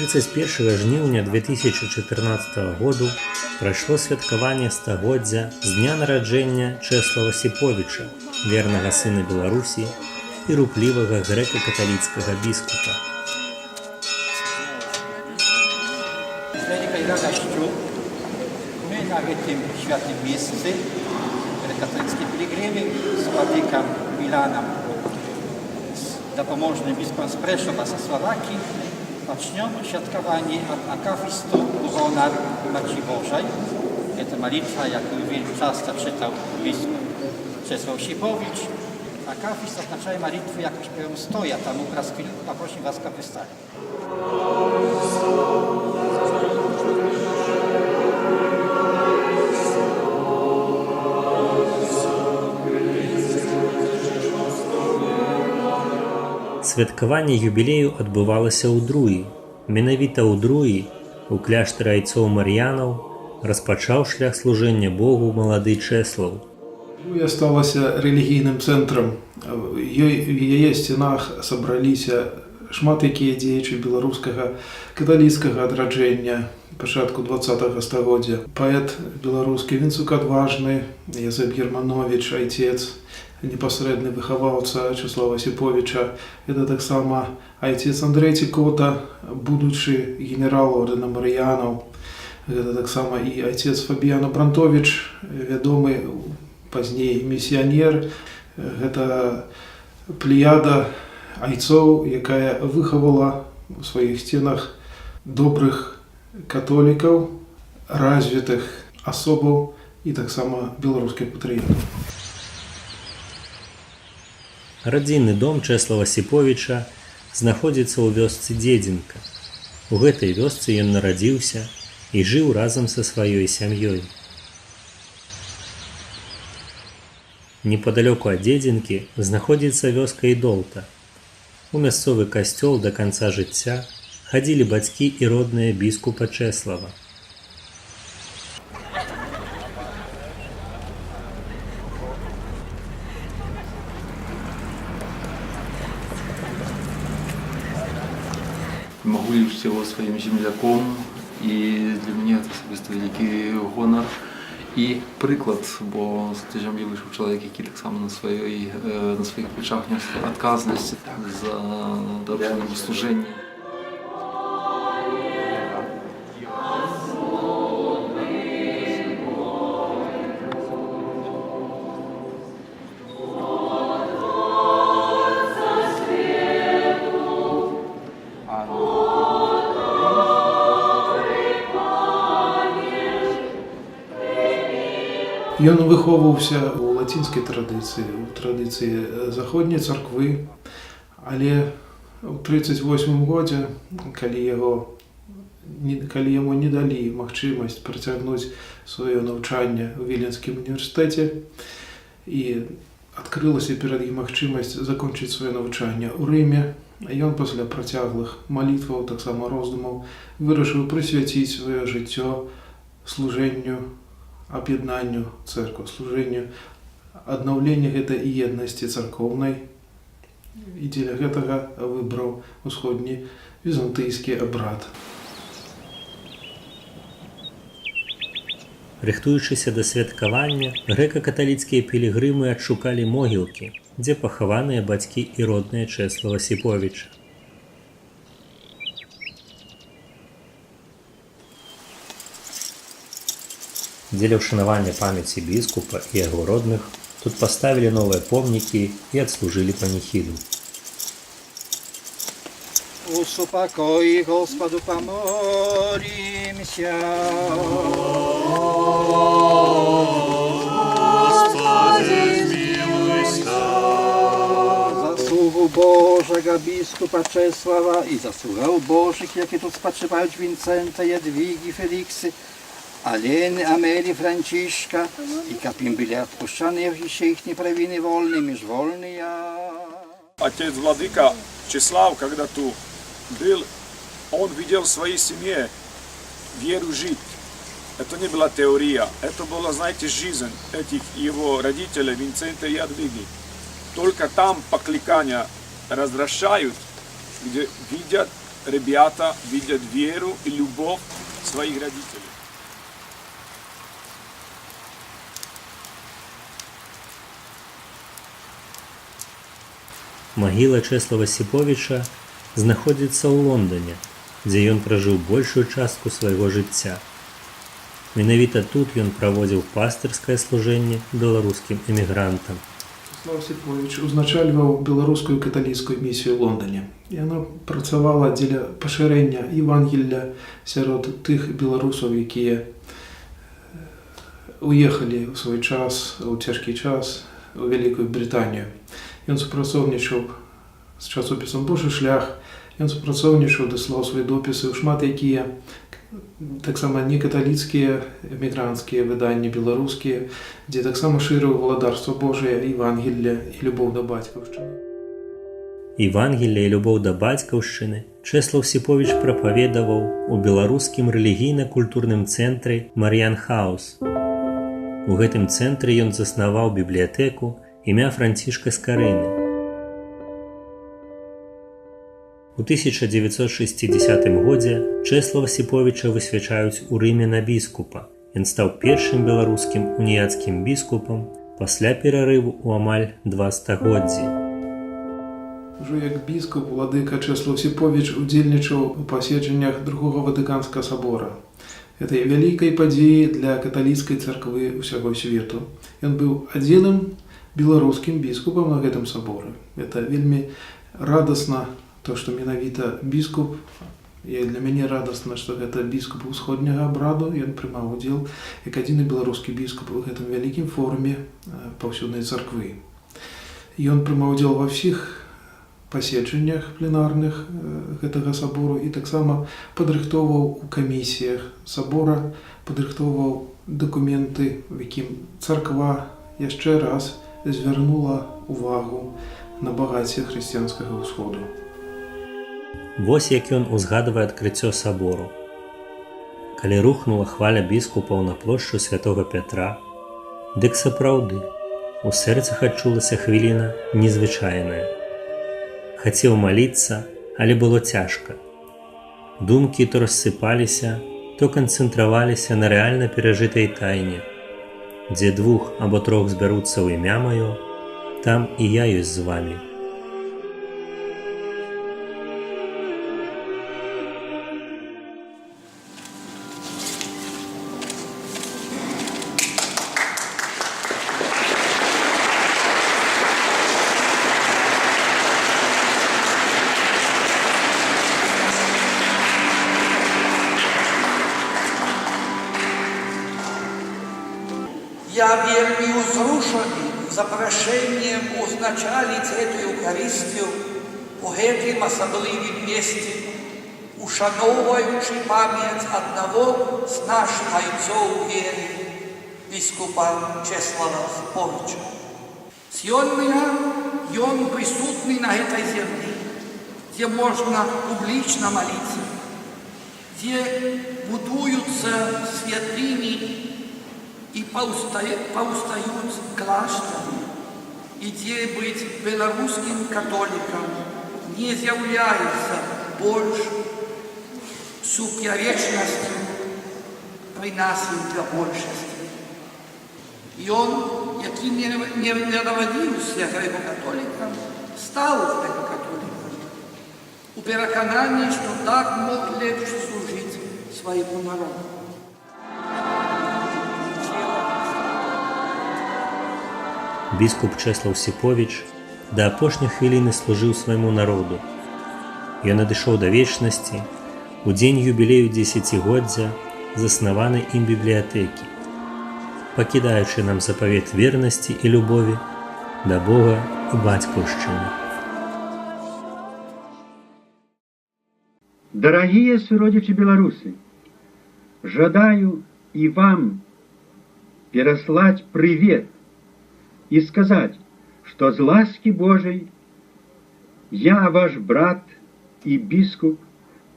31 жніўня 2014 году прайшло святкаванне стагоддзя з дня нараджэння Чэслава Сіповіча, вернага сына Беларусі і руплівага грэка-каталіцкага біскупа. Z wielkiej radością my na tym świętym miejscu, katolickie pielgrzymy z Władyką Milanem, z dopomożnym biskupem z Preszowa ze Słowakii, zaczniemy świadkowanie od akafistu honor Maci Bożej. To molitwa, jaką wielu często czytał biskup Czesław Osipowicz. Akafist oznacza modlitwę jakoś powiem stoja, tam obraz chwilę, poproszę was, aby wstali. Святкаванне юбілею адбывалася ў Друі. Менавіта ў Друі, у кляштары айцоў Мар'янаў, распачаў шлях служэння Богу малады Чэслаў. Друя сталася рэлігійным цэнтрам. В яе сценах сабраліся шмат якія дзеячы беларускага каталіцкага адраджэння пачатку 20 стагоддзя. Паэт беларускі Вінцук Адважны, Язэп Германович, айцец, непасрэдны выхаваўца Чэслава Сіповіча. Это таксама айцец Андрэй Цікота, будучы генерал ордэна Марыянаў. Гэта таксама і айцец Фабіян Абрантовіч, вядомы пазней місіянер. Гэта плеяда айцоў, якая выхавала ў сваіх сценах добрых католікаў, развітых асобаў і таксама беларускіх патрыётаў. Радзінны дом Чэслава Сіповіча знаходзіцца ў вёсцы Дзедзінка. У гэтай вёсцы ён нарадзіўся і жыў разам са сваёй сям'ёй. Непадалёку ад Дзедзінкі знаходзіцца вёска Ідолта. У мясцовы касцёл да канца жыцця хадзілі бацькі і родныя біскупа Чэслава. Магу лічыць яго сваім земляком, і для мяне гэта асабіста вялікі гонар і прыклад, бо з гэтай зямлі выйшаў чалавек, які таксама на сваіх плечах нёс адказнасць за даручанне служэнне. Ён выхоўваўся ў лацінскай традыцыі, у традыцыі заходняй царквы, але ў 38 годзе, калі яму не далі магчымасць працягнуць сваё навучанне ў Віленскім універсітэце і адкрылася перад ім магчымасць закончыць сваё навучанне ў Рыме, ён пасля працяглых малітваў, таксама роздумаў, вырашыў прысвяціць сваё жыццё служэнню аб'яднанню цэрквы, служэнню аднаўлення гэтай еднасці царкоўнай, і дзеля гэтага выбраў усходні візантыйскі абрад. Рыхтуючыся да святкавання, грэка-каталіцкія пілігрымы адшукалі могілкі, дзе пахаваныя бацькі і родныя Чэслава Сіповіча. Дзеля ўшанавання памяці біскупа і яго родных тут паставілі новыя помнікі і адслужылі паніхіду. Усупокой, Господу помолимся. Господи, змилуйся. Za sługu Bożego biskupa Czesława i za sługę Bożych, jakie tu spoczywają Wincenta, Jadwigi, Feliksy, Aleny, Ameli, Franciszka i kab im byli odpuszczane ich nieprawiny wolny, miż wolny ja. Отец Владыка Чеслав, когда тут был, он видел в своей семье веру жить. Это не была теория, это была, знаете, жизнь этих его родителей, Винцента и Ядвиги. Только там покликания развращают, где видят Ребята видят веру и любовь своих родителей. Магіла Чэслава Сіповіча знаходзіцца ў Лондане, дзе ён пражыў большую частку свайго жыцця. Менавіта тут ён праводзіў пастырскае служэнне беларускім эмігрантам. Чэслаў Сіповіч узначальваў беларускую каталіцкую місію ў Лондане. Яна працавала дзеля пашырэння Евангелля сярод тых беларусаў, якія уехалі ў свой час, у цяжкі час у Вялікую Брытанію. Ён супрацоўнічаў з часопісам «Божы шлях», ён супрацоўнічаў, даслаў свае допісы ў шмат якія таксама некаталіцкія эмігранцкія выданні беларускія, дзе таксама шырыў валадарства Божае, Евангелля і любоў да бацькаўшчыны. Евангелле і любоў да бацькаўшчыны Чэслаў Сіповіч прапаведаваў у беларускім рэлігійна-культурным цэнтры Мар'ян Хаус. У гэтым цэнтры ён заснаваў бібліятэку імя Францішка Скарыны. У 1960 годзе Чэслава Сіповіча высвячаюць у Рыме на біскупа. Ён стаў першым беларускім уніяцкім біскупам пасля перарыву ў амаль 2 стагоддзі. Ужо як біскуп уладыка Чэслаў Сіповіч удзельнічаў у паседжаннях Другога Ватыканскага сабора. Этой вялікай падзеі для каталіцкай царквы ўсяго свету. Ён быў адзіным беларускім біскупам на гэтым саборы. Это вельмі радасна, то, што менавіта біскуп, і для мяне радасна, што гэта біскуп усходняга абраду, ён прымаў удзел як адзіны беларускі біскуп у гэтым вялікім форуме паўсюднай царквы. Ён прымаў удзел ва ўсіх паседжаннях пленарных гэтага сабору і таксама падрыхтоўваў у камісіях сабора, падрыхтоўваў дакументы, у якім царква яшчэ раз звярнула увагу на багацце хрысціянскага ўсходу. Вось як ён узгадвае адкрыццё сабору. Калі рухнула хваля біскупаў на плошчу святога Пятра, дык сапраўды у сэрцах адчулася хвіліна незвычайная. Хацеў маліцца, але было цяжка. Думкі то рассыпаліся, то канцэнтраваліся на рэальна перажытай тайне. Дзе двух або трох збяруцца ў імя маё, там і я ёсць з вамі. Я вельмі узрушаны запрашэннем узначаліць гэтую Еўхарыстію у гэтым асаблівым месцы, ушаноўваючы памяць аднаго з нашых айцоў веры, біскупа Чэслава Сіповіча. Сёння ён прысутны на гэтай зямлі, дзе можна публічна маліцца, дзе будуюцца святыні і паўстаюць кляштары, і дзе быць беларускім католікам не з'яўляецца больш супярэчнасцю, прынамсі для большасці. Ён, які не нарадзіўся грэка-католікам, стаў грэка-католікам у перакананні, што так мог лепш служыць свайму народу. Біскуп Чэслаў Сіповіч да апошняй хвіліны служыў свайму народу. Ён адышоў да вечнасці у дзень юбілею дзесяцігоддзя заснаванай ім бібліятэкі, пакідаючы нам запавет вернасці і любові да Бога і бацькаўшчыны. Дарагія суродзічы беларусы, жадаю і вам пераслаць прывет і сказаць, што з ласкі Божай я, ваш брат і біскуп,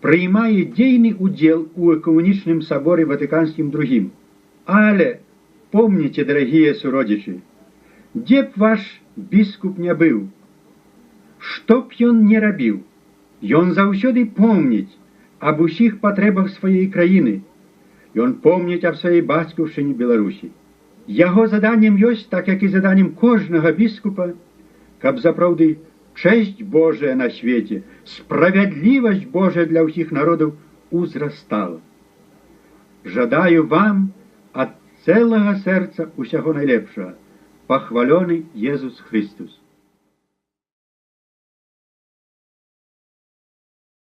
прыймае дзейны удзел у экуменічным саборы Ватыканскім другім. Але помніце, дарагія суродзічы, дзе б ваш біскуп не быў, што б ён не рабіў, Ён заўсёды помніць аб усіх патрэбах сваёй краіны. Ён помніць аб сваёй бацькаўшчыне Беларусі. Яго заданнем ёсць, так як і заданнем кожнага біскупа, каб запраўды чэсць Божая на свеце, справядлівасць Божая для ўсіх народаў узрастала. Жадаю вам ад цэлага сэрца усяго найлепшага. Пахвалёны Езус Хрыстус.